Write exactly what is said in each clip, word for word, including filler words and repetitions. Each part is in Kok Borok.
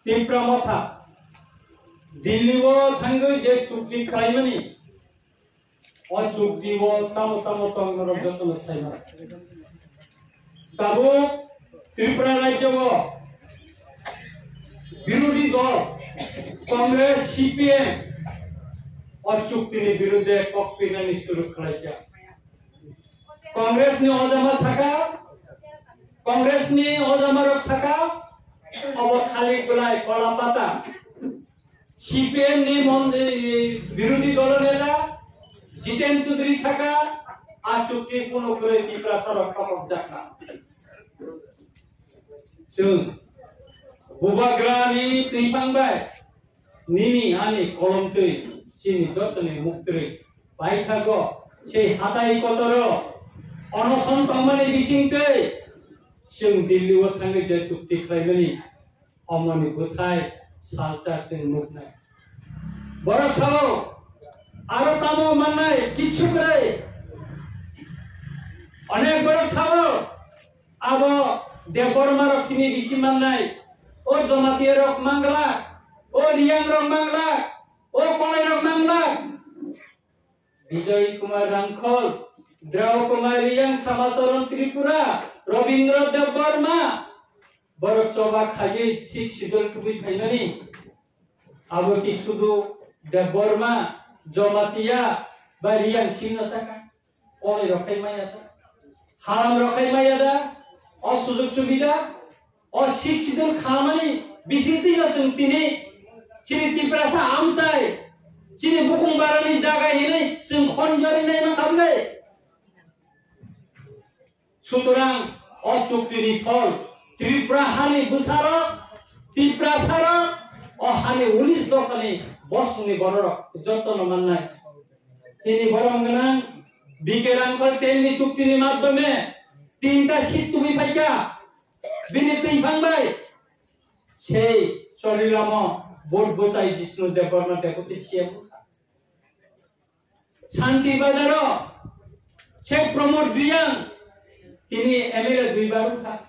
Tipra Motha Delhi o thangwi je chukti khlaimani, o chukti o tamo tamo tong norok jotono saimano. Tabuk Tripura rajyo o birodhi dol Congress, C P M o chukti ni birudhe kok pinani suru khlaijak. Congress ni ojama saka, Congress ni ojama rok saka, obo khali belai kola pata. C P M ni mon-, eh, birodhi dolo neta Jiten Chaudhary saka, a chukti kuno kwrwi Tiprasa rok khopok jakha. Chwng Bubagra ni twi phang bai nini ani kolom twi chini jotoni muktrwi paithago sei hatai kotoro onoson tongmani bisingtwi chwng Delhi o thangwi je chukti khlaimani omoni bwthai salsa chwng nuknai. Borok sao aro tamo mannai kichu kwrwi. Onek borok sao abo Debbarma rok sini bisi mannai. O Jamatia rok mangla, o Riyang rok mangla, o Kolai rok mangla. Bijoy Kumar Rangkhol, Drau Kumar Riyang, Samacharan Tripura, Robindra Debbarma, borok choba khaiwi Sixth Schedule tubui phaimani. Abo ki sudu Debbarma, Jamatia, ba Riyang singno saka. Kolai rok khai maya ta. Haram rok khai maya da. O sujug subida. O Sixth Schedule khamani bisingtwi no chwng tini chini Tiprasa amchai chini bukung barani jaga hinwi chwng khonjori naima khamle. Sutorang o chuktini phol Tripura hani bwsarok, Tiprasarok, o hani unis dophani bosongni bororok jotono mannai. Chini borom gwnang B K Rangkhol ten ni chuktini madhyome tinta seat tubui phaikha. Bini twi phang bai sei Chorilamo vote bwchai Jishnu Debbarma deputy C M wngkha. Santi Bazaro sei Pramod Riyang tini M L A duibar wngkha.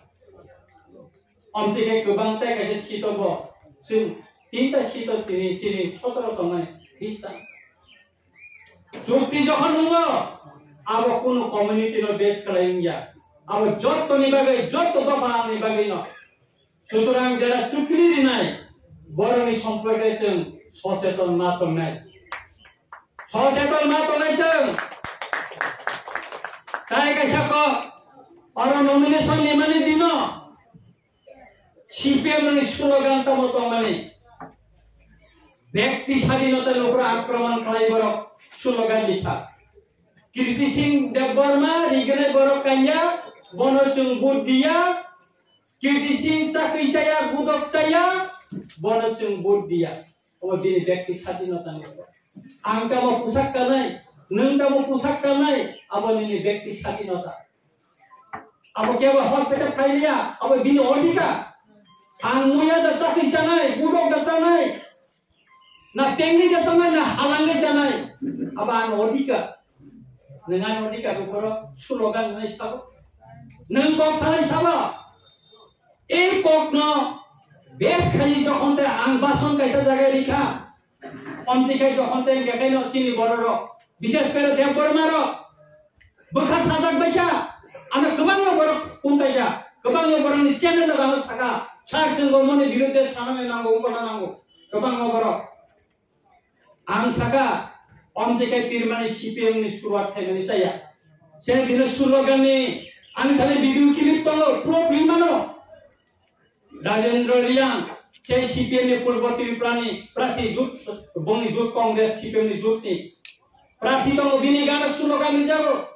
Omtwi khe kwbang tei kaisa seat o bo chwng tinta seat o tini chini sotoro tongnai Khristan. Chukti jokhon wngo, abo kunu community no base khlai wngya. Abo jottoni bagwi, jotto dophani bagwi no. Sutorang jera chukli rinai, boroni somporke chwng socheton ma tongnai. Socheton ma tongnai chwng. Tai kaisa kok, oro nomination nimani dino, C P M ni slogan tamo tongmani. Bekti sadinota ni upor akromon khlai borok slogan dipha. Kirti Singh Debbarma, rignai borok kanya, bono chwng vote diya. Kirti Singh chakri chaya, budok chaya, bono chwng vote diya. Obo bini bekti sadinota ni. Ang tamo pusak kanai, nwng tamo pusak kanai, abo nini bekti sadinota. Abo kebo hospital khailiya, abo bini odhikar. Ang muya da chakri chanai, budok da chanai, na tengri da chanai, na halangri chanai, abo ang odhikar. Nwng ani odhikar uporo slogan nai sabo. Nwng kok sanai sabo. Ei kokno base khai jokhon te ang bason kaisa jaga rikha. Omtwi khai jokhon te hingkhe khaino chini bororok, bishes kore Debbarma rok bwkha sajak baikha. Ano kwbangma borok phone khaikha, kwbangma borokni channel rok ano saka, sir, chwng bo moni birudhe sanani nango, wngkona nango, kwbangma borok. Ang saka, omtwi khai pirmani C P M ni suruat khaimani chaya. Se dino slogan ni ang thani video clip tongo, proof rimano. Rajendra Riyang, se C P M ni Purbo Tripura ni prati jut, bongni jut Congress C P M ni jut ni prati tongo, bini gana slogan ni jago.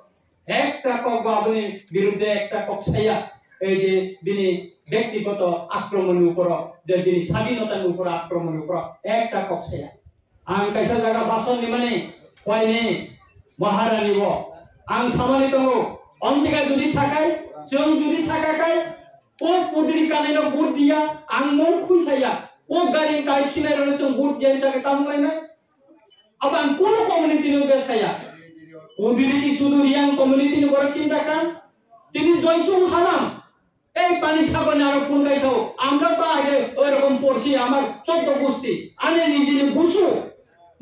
Ekta kok bo aboni birudhe ekta kok saya, ei je bini bektigoto akromon ni uporo, je bini sadinota ni uporo akromon ni uporo ekta kok saya. Ang kaisa jaga bason ni mani, koini Maharani o ang samani tongo, omtika judi sakai, chwng judi sakakai, o pudiri kanino vote diya, ang mung khui saya, o gari kai khinai rano chwng vote diya chake tamung lainai. Abo ang kuno community ni bes kaya. Udiri ki sudu Riyang community ni borok sinta kan. Tini joisung halam. Ei pani saboni aro phone kai sao. Amra to age oi rokom si amar chotto gusti, ani nijini busu,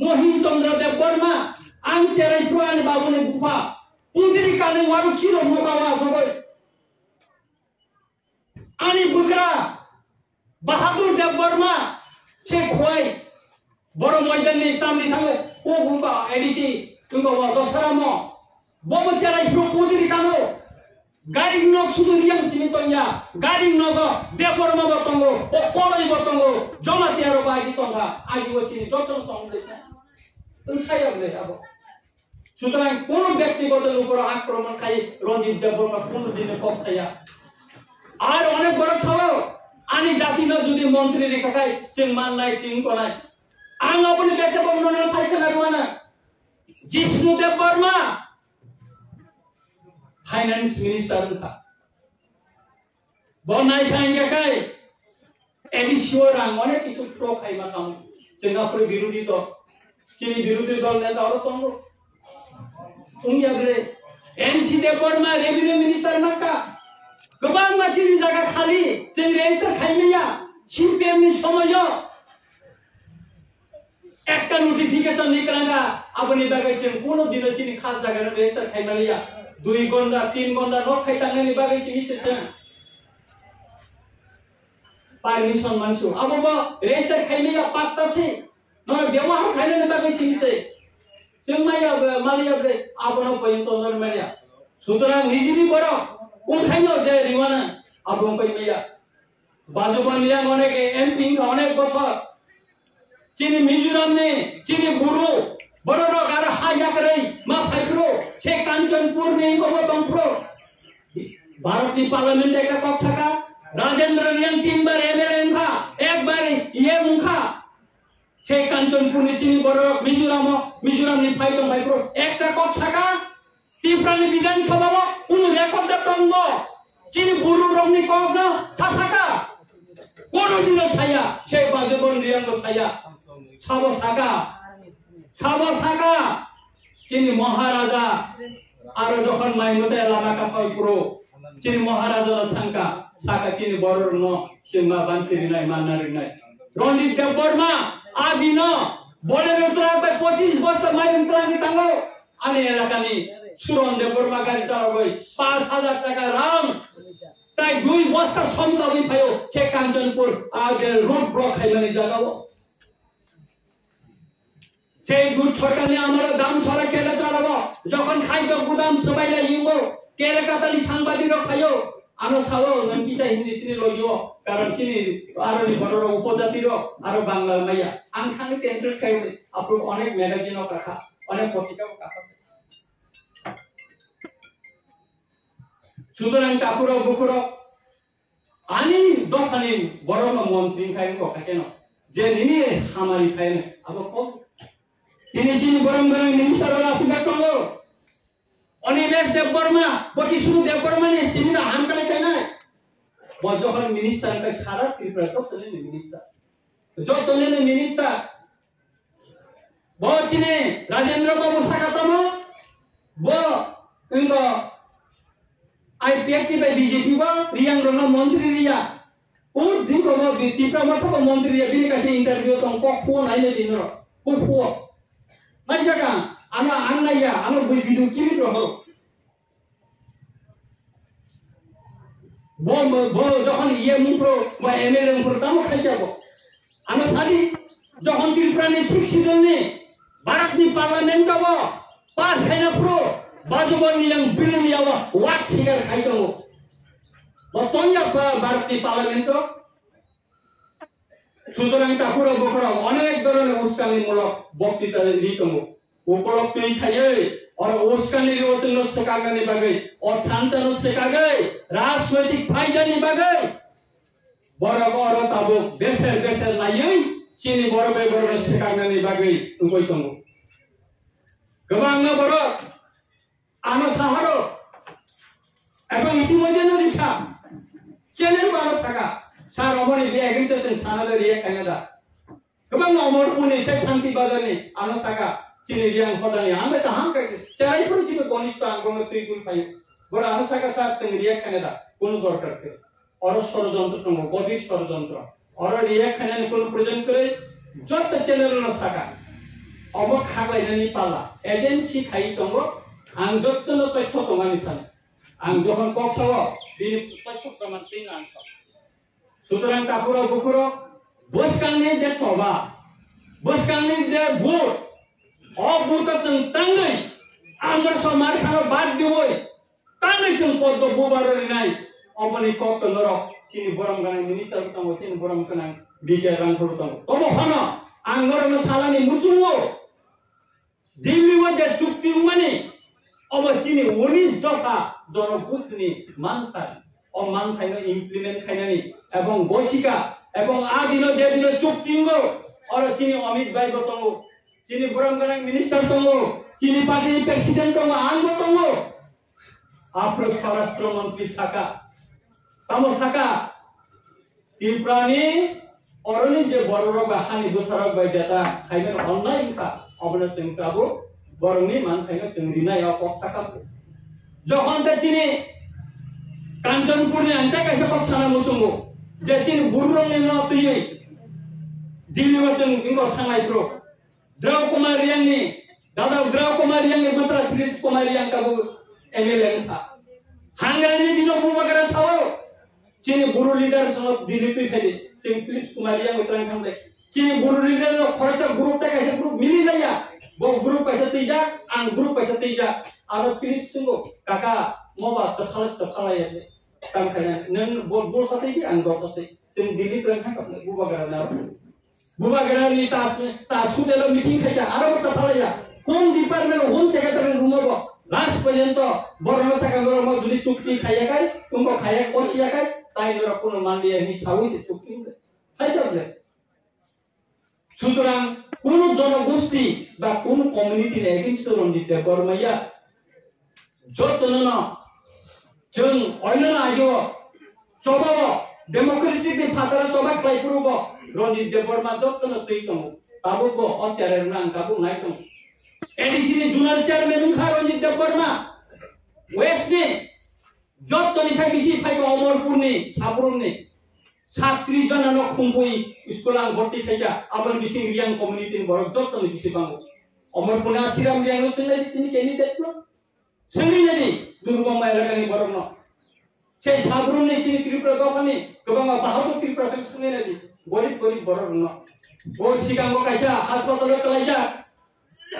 Mohim Chandra Debbarma, ang cherai phuru ani babuni bupha, pudiri kani waru chiro nuka wa sogoi. Ani bwkra Bahadur Debbarma se khwai. Boro moidan ni tamni thango, o gumba A D C, wngkha o Dosaramo. Bobo cherai phuru pudiri kano. Gari nok sudu riyang simi tongya. Gari nogo Debbarma bo tongo, o Koloi bo tongo. Jamatia rok bo agi tongkha. Agi o sini joto tong le sa. Tong saya le abo. সুতরাং কোনো ব্যক্তিগত উপর আক্রমণ খাই রঞ্জিত দেববর্মা কোনো দিনে কম saya. Ar onek borok sao, ani jati no jodi montri rikha khai, chwng mannai, chwng tonai. Ang aboni bese bomno no sai khna rwna. Jishnu Debbarma, finance minister wngkha. Bo nai kha hingkha khai, A D C o rang onek kisu pro khai ma tamo. Chwng aphuru birodhi dol. Chini birodhi dol neta oro tongo. Wngya bre. N C Debbarma revenue minister makha. Kwbangma chini jaga khali. Chwng register khai maya. C P M ni somoyo. Ekta notification ni kwlangkha, aboni bagwi chwng kuno dino chini khas jaga no register khai maliya. Dui gonda, tin gonda nok khai tangnani bagwi simi se chwng permission mansu. Abo bo register khai maliya patta se. No byabahar khainani bagwi simi se. Chwng maya, maliya bre, abono poyinto nor maliya. Sutorang nijini borok, ungkhaino je riwana, abo pai maya. Baju Baniyang onek M P wngkha onek bosor. Chini Mizoram ni, chini Bru, bororok aro ha yakarwi ma phaiphru, se Kanchanpur ni wngkha bo tongphru. Bharat ni Parliament ekta kok saka, Rajendra Reang tinbar M L A wngkha, ekbar E M wngkha. Se Kanchanpur ni chini bororok Mizoram o, Mizoram ni phai tong phaiphru, ekta kok saka, Tripura ni Bidhan Sabha o kunu record da tong bo? Chini Bru rok ni kok no sa saka? Kono dino saya, se Baju Baniyang bo saya. Sabo saka, sabo saka. Chini Maharaja aro jokhon mai mwsai lama kasoi phuru, chini Maharaja no thangka, saka chini bororok no sima banchi rinai, manna rinai. Ranjit Debbarma, adino, Bolero truck bai pochis bosta mairum twlangwi tango. Ani elakani Suron Debbarma gari chalogwi paanch hajar taka ram tai dui bosta som tobwi phaio, se Kanchanpur, a je road block khaimani jagao. Sei jut sorkarni amolo dam sora kele chalabo, jokhon khaito gudam swbailai yungo, kele katali sangbadirok phaio, ano sao nwng kisa hindi chini logio, karon chini aroni bororok upojatirok aro Bangla maya. Ang thangwi tension khaio, aphuru onek magazine o kakha, onek potrika o kakha. Sutorang takhurok bukhurok, ani dophani borokno montri khai wngkha keno, je nini hamari khai abo kok. Tini chini borok borok minister rok aphikha tongo. Animesh Debbarma, bo Kishore Debbarma ni chini da hamkrai kainai. Bo jokhon minister wngkha sara Tripura joto ni minister. Joto ni minister. Bo chini Rajendra Babu saka tamo, bo wngkha I P F T bai B J P bo Reang rokno montri riya. O din ko bo Tipra Motha bo montri riya, bini kaisa interview tong kok phuo nai le din ro. Kok phuo. Nai jaga, ano ang nai ya, ano bui bidu kiri ro ho. Bo, bo, bo jokhon E M wngphuru ba M L A wngphuru tamo khaikha bo. Ano sadi, jokhon Tripura ni Sixth Schedule ni Bharat ni Parliament o bo pass khaina phuru Baju Baniyang bill ni yago wak sikar khai tongo. Bo tongya ba Bharat ni Parliament o. Sutorang takhurok bokhorok onek dhoroner uskanimulok boktita ri tongo. Ukolok twi khaiwi oro uskani riwo chwngno swkaknani bagwi, o thansa no swkagwi, rajnoitik phaidani bagwi borok oro tabuk beser beser naiwi chini borok bai borokno swkaknani bagwi wngwi tongo. Kwbangma borok ano saharo ebong itimodhye no rikha, channel bo ano saka, sir, omoni je against o chwng sana da, react khaina da. Kwbangma Omorpur ni se Shanti Bazar ni ano saka, chini Reang hoda ni, ang bai kaham khe cherai phuru simi konishto ang bono twi gul phaio. Boro ano saka, sir, chwng react khaina da, kunu dorkar khe. Oro sorojontro tongo, godir sorojontro. Oro react khainani kunu proyojon kwrwi, joto channel no saka. Omo khaklainani pala, agency khai tongo, ang joto no totho tongani thani. Ang jokhon kok sao, bini totho proman twi ang sao. Sutorang takhurok bukhurok, bwskangni je choba, bwskangni je vote, o vote o chwng tangwi, ang jokhon mar khano bad diwi, tangwi chwng poddo bubaro rinai, oboni kok to norok, chini borom gwnang minister bo tongo, chini borom gwnang B K Rangkhol tongo. Obo phano ang norokno salani muchungo, Delhi o je chukti wngmani, obo chini unis dopha jonogostini manthai, o manthaino implement khainani, ebong bosika, ebong a dino je dino chukti wngo, oro chini Amit bhai bo tongo, chini borom gwnang minister tongo, chini party president tongo, ang bo tongo. Aphuru Swarashtra Mantri saka, tamo saka, Tripurani oroni je bororok ba hani bwsarok bai jeta khaimani onnai wngkha, obono chwng tabuk borokni manthaino chwng rinai o kok saka. Jokhon te chini Kanchanpurni ang tei kaisa kok sana muchungo, je chini bururokni no twiwi Delhi o chwng wngkha thangnai phuru. Drau Kumar Riang ni, dada Drau Kumar Riang ni bwsla Philip Kumar Riang tabuk M L A wngkha. Hangrani dino bubagra sao, chini buru leader sono Delhi twi phaidi, chini Philip Kumar Riang bai twlang thangbai. Chini buru leader no khoroksa group ta kaisa group mili laya, bo group kaisa twijak, ang group kaisa twijak. Aro Philip singo, kaka, moba to thalas to thalaya. Tang khaina, nang bo, bo sa twi, ang bo sa twi. Chini Delhi twlang thang bubagra na. Bubagrani tas, tas hotel o meeting khaikha, aro ta phalaiya. Home department o home secretary room o bo last porjonto borokno sakha norok mo jodi chukti khaiya khai, tungko khaiya kosiya khai, tai norok kuno manliya hini sawi se chukti hwnle. Khai jabde. Sutorang kuno jonogosti ba kuno community ni against o Ranjit Debbarma ya. Jotono no chwng oinano agio chobao democratic ni phataro choba khlai phuru bo Ranjit Debbarma jotono twi tongo. Tabuk bo o chair rwna ang tabuk nai tongo. A D C ni zonal chairman wngkha Ranjit Debbarma. West ni jottoni sai bisi phaiba Omorpur ni Sabrum ni satris jona no khumui school ang bhorti khaikha, aboni bising Riang community ni borok jottoni bisi bango. Omorpur ni Asiram Riang no swngnai chini candidate no. Sengri nani Durgama elakani borokno. Sei Sabrumni chini Tripura dophani kwbangma bahadur Tripura sengri nani gorib gorib borokno. O sikango kaisa hospital o kwlaijak.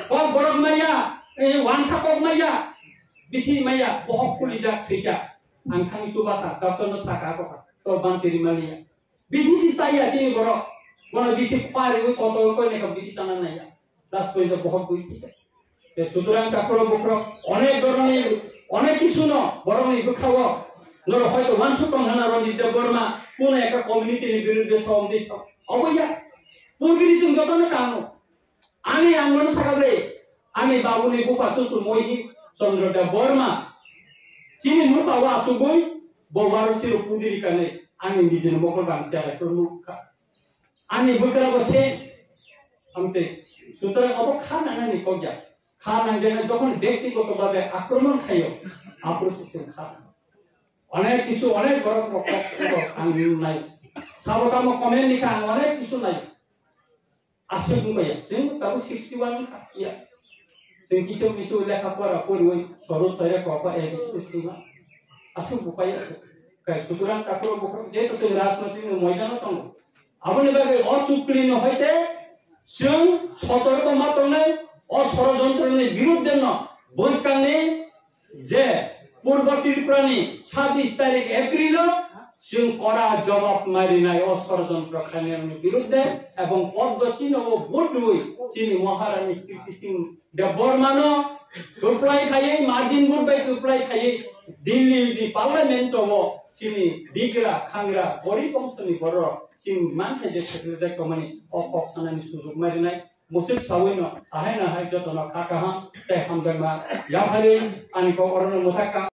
Kok borok maya, eh, wansa kok maya, bithi maya, bohok pulijak thwijak. Ang thangwi chubakha, doctor no saka kokha, to banchi rimaliya. Bithi saya chini borok, bono bithi khwariwi koto koi nekha bithi sana naya. Last point o bohok bui thika. Te sutorang takhurok bukhurok onek dhoroner onek kisu no borokni bwkhao norok hoito wansuk tong hana Ranjit Debbarma kuno ekta community ni birudde som dis tong. Obo ya. Purgiri chwng jotono kamo. Ani ang bono saka ble. Ani babuni bupha chuchu Mohi Chandra Debbarma. Chini nukha o asugwi bo waro siro pudiri kane ani nijini mokol bang chara to nukha. Ani bwkra bo se, amte, sutorang obo kha nangnani kok ya. Kha nangjana jokhon byaktigoto bhabe akromon khaio, aphuru se chwng kha. Onek kisu, onek borok rok kok, kok ang nai. Sabo tamo comment ni kha, ang onek kisu nai. Aswk wngbai ya, chwng tabo sixty one kha, ya. Chwng kisa misu lekha pora poriwi, soro soire kok, A B C D sima. Aswk bupai ya, kai sutorang takhurok bukhurok, jeto chwng rajnoitik ni moidano tongo. Aboni bagwi o chukli no hoite chwng sotorko ma tongnai, o sorojontro ni birudde no bwskangni je Purbo Tripura ni sabis tarik April o chwng kora jobab marinai o sorojontro khainai ni birudde ebong poddo chino o budui chini Maharani Kirti Singh Debbarmano kwplai khaiwi, margin vote bai kwplai khaiwi Delhi ni parliament o chini bigra khangra gorib bongso ni borok chini manthai je sekre jai komani o kok sanani sujug marinai. Musuk sawino ahai nahai jotono kha kaham tei hamjakma yapharwi ani kok orono mwthakha.